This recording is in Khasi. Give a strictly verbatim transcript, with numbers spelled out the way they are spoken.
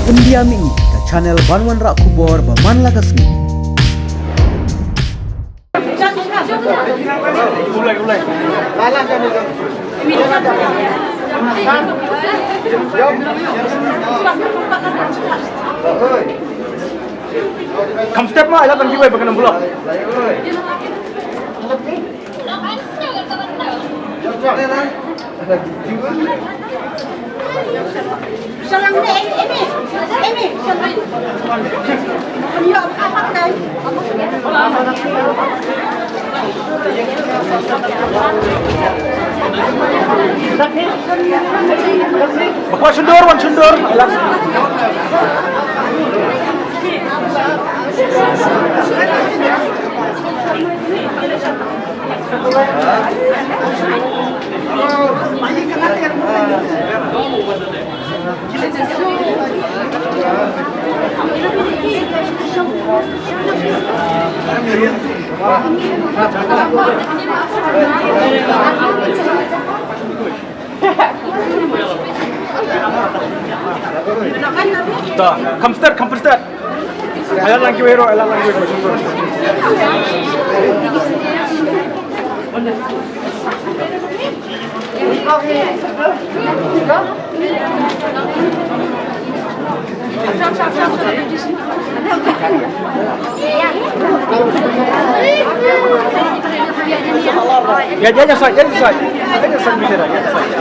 India Mini, ka channel ban wanrah khubor ba man la ka sngi. Kam step ma, ila tang kiwei ba kan block. Ba kwah shon dur, wan shon dur. Ta, kam start, kam start. Alat lang kiwei ruh, alat lang kiwei ruh. Ya, ya, ya, side, ya, ya, side. Ya, ya, side, ya, ya, side.